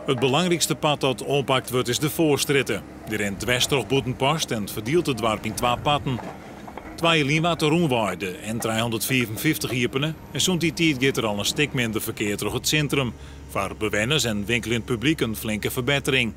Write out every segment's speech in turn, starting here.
It belangrykste part dat oanpakt wurdt is de Foarstrjitte. Dy rint dwers troch Bûtenpost en ferdielt it doarp yn twa parten. 2 jier lyn waard de rûnwei, de N355, iepene en sûnt dy tiid giet der al in stik minder ferkear troch it sintrum. Foar bewenners en winkeljend publyk in flinke ferbettering.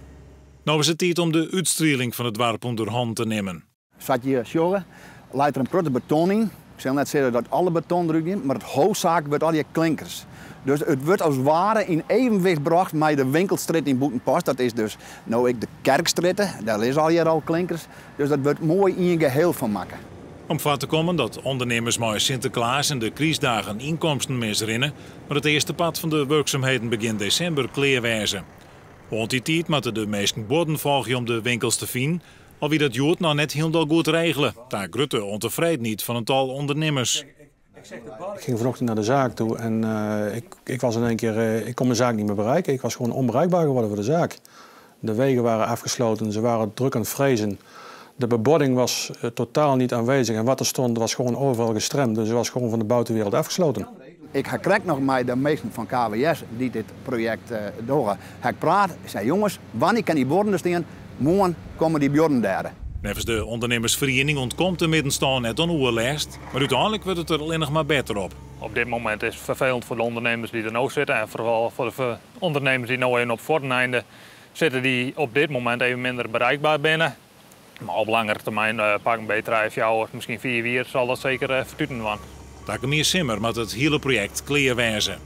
No is it tiid om de útstrieling fan it doarp ûnder hannen te nimmen. Sa't je sjogge, leit der in protte beton yn. Ik sil net sizze dat alle beton derút giet, mar it hoofdzaak wurdt allegear klinkers. Dus it wurdt as ware yn evenwicht brocht mei de winkelstrjitte yn Bûtenpost. Dat is dus no ek de Kerkstrjitte, dêr lizze allegear al klinkers. Dus dat wurdt moai ien geheel fan makke. Om foar te kommen dat ûndernimmers mei Sinteklaas en de krystdagen ynkomsten misrinne, moat it earste part fan de wurksumheden begjin desimber klear wêze. Oant dy tiid moatte de minsken buorden folgje om de winkels te finen, al wie dat hjoed noch net hielendal goed regele, ta grutte ûntefredenheid fan in tal ûndernimmers. Ik ging vanochtend naar de zaak toe en ik was in één keer, ik kon mijn zaak niet meer bereiken. Ik was gewoon onbereikbaar geworden voor de zaak. De wegen waren afgesloten, ze waren druk aan het frezen. De bebording was totaal niet aanwezig en wat er stond was gewoon overal gestremd. Dus het was gewoon van de buitenwereld afgesloten. Ik ha krekt noch mei de minsken fan KWS dy't dit projekt dogge, ha ik praat. Ik sei, jonges, wannear kin dy buorden der stean? Moarn komme dy buorden dêr. Neffens de ûndernimmersferiening ûntkomt de middenstân net oan oerlêst, mar úteinlik wurdt it der allinnich mar better op. Op dit momint is it ferfelend foar de ûndernimmers dy't der no sitte en foaral foar de ûndernimmers dy't no even op Foarneinde sitte, dy't op dit momint even minder bereikber binne. Mar op langere termyn, pak in beet 3, 4, miskien 5 jier, sil dat seker fertuten dwaan. Takom jier simmer moat it hiele projekt klear wêze.